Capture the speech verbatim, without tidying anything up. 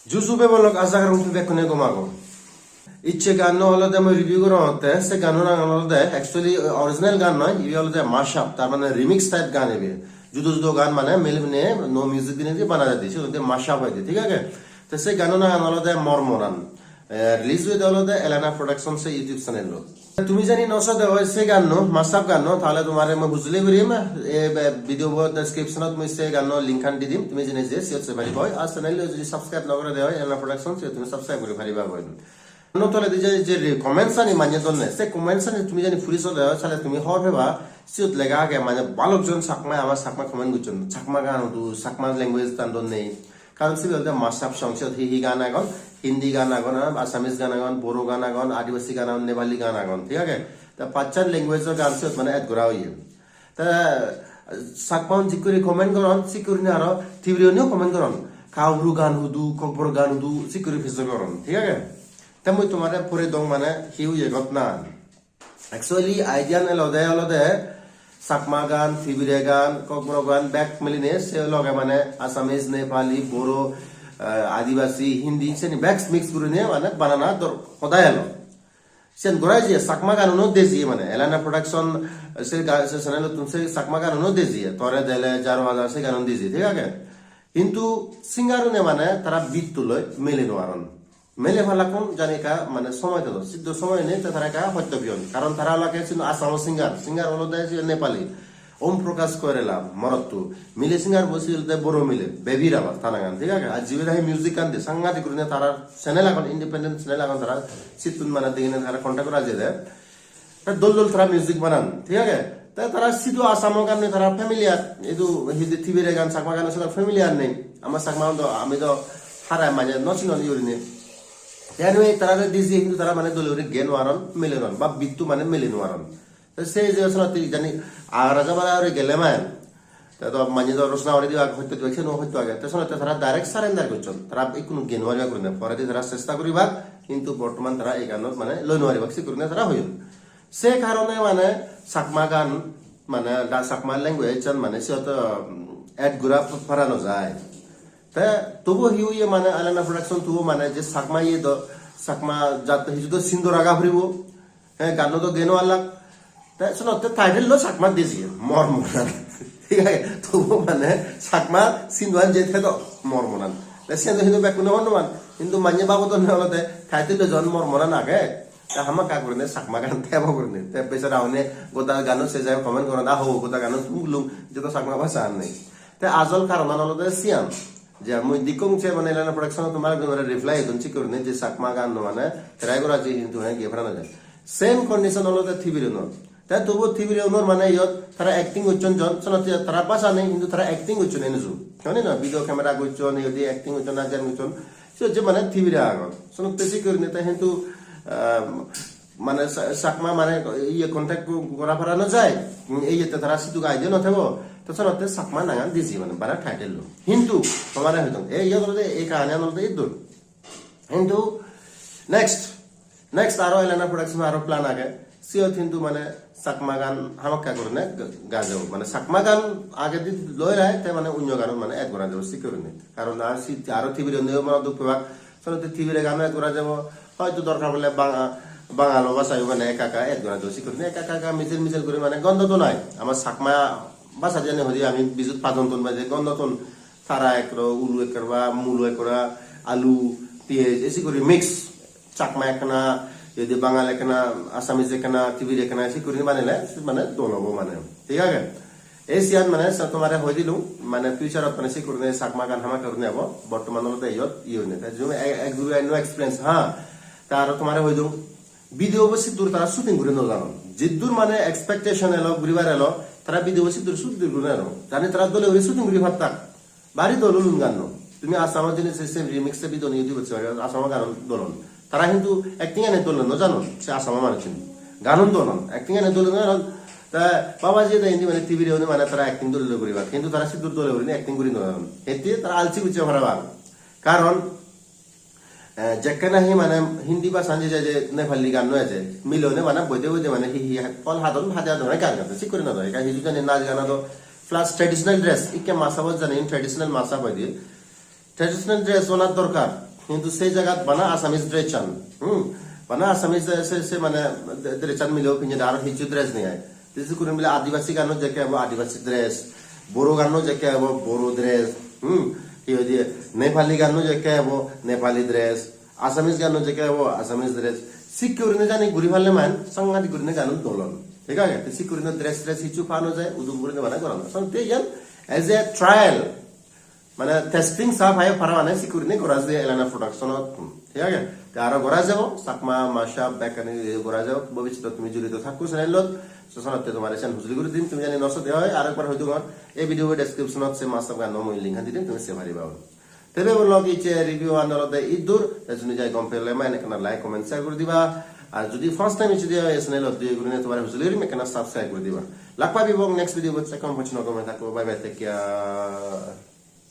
Juju bebolok, aja gorong tumi bekkune gom ago. Icche ganno olode mui review gorongotte, se ganno nangan olode actually original gan noi, ibe olode mashup, tar mane remix type gan ibe. Judo judo gan mane mile mile no music dinei di bana jade, se olode mashup hoide, thik age? Te se ganno nangan olode Mormoran. Eh, release hoide olode Elena Production se YouTube channel-ot. Tumi jodi no sode oi se ganno, mashup ganno, tahole tomare mui bujole gurim, e be-, video bo description-ot mui se ganno link-an di dim, tumi jodi je siyot sei pariba oi, ar channel-o jodi subscribe no gorede oi, Elena Production, siyot tumi subscribe guri pariba oi. Ganno toledi je, je re-, comments-ani mane donne, se comments-ani tumi jodi puri sode oi, tahole tumi hobor peba, siyot lega age mane balok jon Chakma, ama Chakma comment gocchon, Chakma gan hudu, Chakma language-an don nei. Karon sibe olode mashup song, siyot hi hi gan agon, Hindi gan agon, ah, Assamese gan agon, Bodo gan agon, Adivasi gan agon, Nepali gan agon, thik age? Te pachchan language-or gan siyot mane add gora oye. Te Chakma-un jikko guri comment goron, sikko guri aro Tibire-uniyo comment goron. Kaubru gan hudu, Kokborok gan hudu, sikko guri pijor goron, thik age? Te mui tomare pore dong mane hi oye ghotna. Actually, idea-an elode olode Chakma gan, Tibire gan, Kokborok gan, bek milinei se loge mane Assamese, Nepali, Bodo, eh, Adivasi, Hindi, seni bek mix gurinei mane banana dor-, hoda elo. Siyan gorai je Chakma ganuno dejiye mane, Elena Production se ga-, se channel-ottun se Chakma ganuno dejiye, Tore Dele, Jaro Hajar se ganun dejiye, thik age? Hintu singer-une mane tara beat-tuloi mile no paron. Mele palakkun jani ekka mane somoy dedon, siddo somoy nei te tara ekka hotto peyon. Karon tara olak siyen Assamo singer, singer olode siyen Nepali. Om Prakash Koirala, morotto. Mile singer bo siyen olode Bodo mile, Baby Rubber ta nangan, thik age? Ar jibe nahi music-an de, sangadik gurine tara channel agon, independent channel agon tara, sittun mane degine tara contact gora jede. Te dol dol tara music banan, thik age? Te tara sidu Assamo ganne tara familiar, idu hidi Tibire gan, Chakma gan sara familiar nei. Ama Chakma do, ami do harai mane no sinon iyurine. Te anyway, tara de diji hintu tara mane dole guri gei no paron, mile no paron, ba beat-tu mane mile no paron. Te se je senotte jani agara jabara ore gele man. Te do manye do rosna guri dibak, hoyto dibak, seno hoyto age. Te senotte tara direct surrender gocchon. Tara ikkunu gei no paribak gurine. Poredi tara chesta guribak, hintu bortoman tara ei ganot mane loi no paribak, se gurine tara hoyon. Se karone mane Chakma gan, mane da Chakma language-an mane siyot, um, add gora pa-, para no jai. Te tobu hi oye mane Elena Production tobu mane je Chakma iye do, Chakma jat hiju do sindo raga puribo. He, ganno do geno alak. Te senotte title-lo Chakma dejiye, Mormoran. Thik age? Tobu mane Chakma sinduan je thedo Mormoran. Te siyan do hintu bekkune hobor no pan. Hintu manye babodonne olode title-lo jon Mormoran age. Te hamakkai gurine Chakma gan thebo gurine. Te besara hone goda gano se jai comment goron, "Aho, goda gano tum gulung, je to Chakma bhasha ar nei." Te ajol karonan olode siyan. Je mui dekkong se mane Elena Production-o tomar ekjonore reply edon, thik gurinei je Chakma gan no mane try gora je hintu hoi gei para no jai. Same condition olode Tibire-unor. Te tobu Tibire-unor mane iyot tara acting gocchon jon, senotte tara bhasha nei hintu tara acting gocchon enuju. Hone no, video camera gocchon, iyot acting gocchon, najan gocchon. Siyot je mane Tibire agon. Senotte thik gurinei te hintu, ah, mane Cha-, Chakma mane iye contact go-, gora para no jai. Ei iyete tara sidu idea no thebo. To senotte Chakma nangan diji mane bara title-lo. Hintu tomare hoidong, ei iyot olode ei kahaniyan olode iddur. Hintu next, next aro Elena Production aro plan age. Siyot hintu mane Chakma gan hamakkai gurine ga-, gajebo. Mane Chakma gan agedi loi rai te mane onyo ganot mane add gora jebo, thik gurinei. Karon ar si-, aro Tibire-une mane duk pebak. Senotte Tibire gano add gora jebo, hoyto dorkar pole Banga-, Bangalo bhasayo mane ekka ekka add gora jebo, thik gurinei ekka ekka, ekka mijil mijil guri mane gondo to nai. Ama Chakma bhasha jani hoi ami bijut pajon ton baje gondo ton tara ekkoro, ulu ekkoro ba mulo ekkoro, alu, piyej, esi guri mix. Chakma ekkana, jodi Bangal ekkana, Assamese ekkana, Tibire ekkana, esi guri banele, mane dol obo mane. Thik age? Ei siyan mane sa-, tomare hoi dilung, mane future-ot mane se gurine Chakma gan hamakkai gurine ebo, bortoman olode iyot iye oinei. Te jiyun ek, ek dui line no experience, ha. Te aro tomare hoi dilung, video bo siddur tara shooting guri no janon. Jiddur mane expectation elo, guribar elo, tara video bo siddur shooting guri no janon. Jani tara dole guri shooting guri pattak. Bari dol ulun ganno. Tumi Assamot jeinei se, se remix se video ni YouTube-ot se pariba, Assamo ganun dol on. Tara hintu acting ani dol no janon, se Assamo manuchchun. Ganun dol on, acting ani dol no janon. Ta baba je ta indi mane Tibire-une mane tara acting dol dol guribak. Hintu tara siddur dol gurinei acting guri no janon. Hitte tara alsi gocche parapang. Karon, eh, jekke nahi mane Hindi bhashan je, je, je Nepali ganno eje, mile-une mane boide boide mane hi hi phol hadon, hade hadon, gan gade, thik guri no do. Ekka hiju jani nach gan do, plus traditional dress, ikke masabot jani traditional masab hoide. Traditional dress onar dorkar. Hintu sei jagat bana Assamese dress-an, hmm, bana Assamese se, se mane dress-an milebo pinne de, aro hissu dress nei ai. Te sikkurin bile Adibasi gano jekke ebo Adibasi dress, Boro gano jekke ebo Boro dress, hmm, hi hoide, Nepali gano jekke ebo Nepali dress, Assamese gano jekke ebo Assamese dress. Sikkurinei jani guri palle man, sangadik gurinei ganun dol on. Thik age? Te sikkurinei dress dress hissu pa no jai, udum gurinei bana goran. So te iyan as a trial, mane testing sa pai para mane sikkurinei gora jai Elana Production-ot. Hmm, thik age? Te aro gora jabo, Chakma, Mashup, bekkani gora jabo. Bobissotot tumi jorito thakko channel-ot. So channel-otte tomare sen hujuli guri dim, tumi jani no sode oi, aro ekbar hoi dungor. Ei video description-ot se Mashup gano mui link-an di dim, tumi sei pariba. Te bebulok icche review-an olode iddur, te juni jai gom pele mane ekkana like, comment, share guri diba. Ar judi first time icche diba ei channel-ot, doye gurinei tomare hujuli gurim ekkana subscribe guri diba. Lak pebong next video-bot, sekkon pojjonto gome thakko. Bye bye, take care.